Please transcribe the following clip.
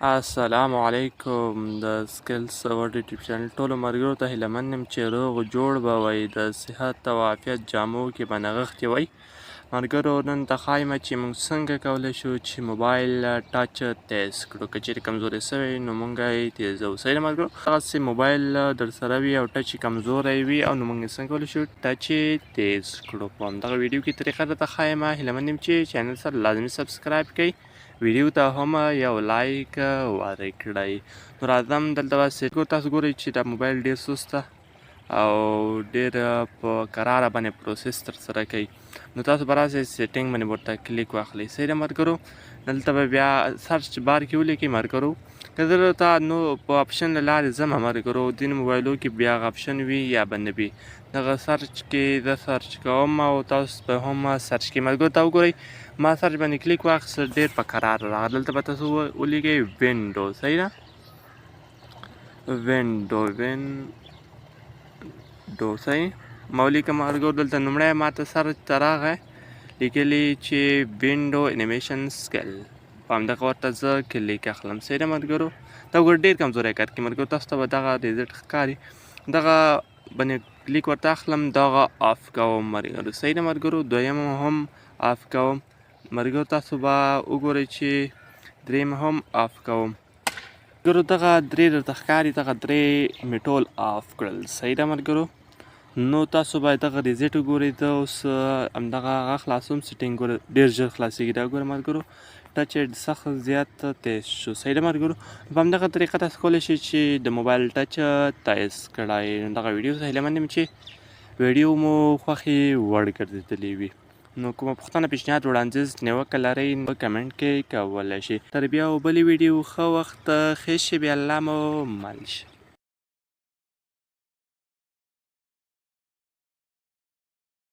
السلام علیکم، د سکلز ورډ یوټیوب چینل ټولو ملګرو ته هیله مند یم چې روغ جوړ به وئ، د صحت او عافیت جامو کې به نغښتي وئ. ملګرو، نن ته ښایم چې موږ څنګه کولی شو چې موبایل ټچ تیز کړو. که چیرې کمزوری سوی نو موږ یې تیزوو. صحیح ده ملګرو؟ دغسې موبایل در سره وي او ټچ یې کمزوری وي او نو موږ یې څنګه کولی شو ټچ یې تیز کړو، په همدغه ویډیو کې طریقه درته ښایم. هیله مند یم چې چینل سره لازمي سبسکرایب کړئ، ویډیو ته هم یو لایک ورکړئ. نو راځم، دلته به سیټ تاسو ګورئ چې دا موبایل ډیر سسته او ډیر په کراره باندې پروسس تر سره کوي. نو تاسو به راسئ، سیټینګ باندې ورته کلیک واخلئ. صحیح ده ملګرو؟ دلته به بیا سرچ بار کې ولیکئ. ملګرو، که زه درته نو په اپشن له لارې ځم. ملګرو، ځینې موبایلو کې بیا هغه اپشن وي یا به نه وي. دغه سرچ کې زه سرچ کوم او تاسو به هم سرچ کې. ملګرو، ته وګورئ، ما سرچ باندې کلیک واخیست، ډېر په کرار راغی. دلته به تاسو ولیکئ وینډو. صحیح ده؟ وینډو، وینډو. صحیح، ما ولیکم ملګرو. دلته لومړی ما ته سرچ ته راغی، لیکلي چې وینډو انیمیشن سکیل. په همدغه ورته زه کلیک اخلم. صحیح ده ملګرو؟ دا وګوره، ډېر کمزوری کار کوي. ملګرو، تاسو ته به دغه ریزلټ ښکاري. دغه باندې کلیک ورته اخلم، دغه آف کوم ملګرو. صحیح ده ملګرو؟ دویم هم آف کوم. ملګرو، تاسو به وګورئ چې دریم هم آف کوم. ملګرو، دغه درې درته ښکاري، دغه درې مې ټول آف کړل. صحیح ده ملګرو؟ نو تاسو باید دغه ریزلټ وګورئ. زه اوس همدغه هغه خلاصوم، سیټینګ. ګوره، ډېر ژر خلاصېږي. دا ګوره ملګرو، ټچ یې سخت زیات تیز شو. صحیح ده ملګرو؟ په همدغه طریقه تاسو کولی شئ چې د موبایل ټچ تیز کړئ. دغه ویډیو ته هیله مند یم چې ویډیو مو خوښې وړ ګرځېدلې وي. نو کومه پوښتنه، پیشنهاد، وړاندیز، نیوکه لرئ، په کمنټ کې کولی شئ. تر بیا او بلې ویډیو، ښه وخت، ښې شېبې، الله مو مل شه.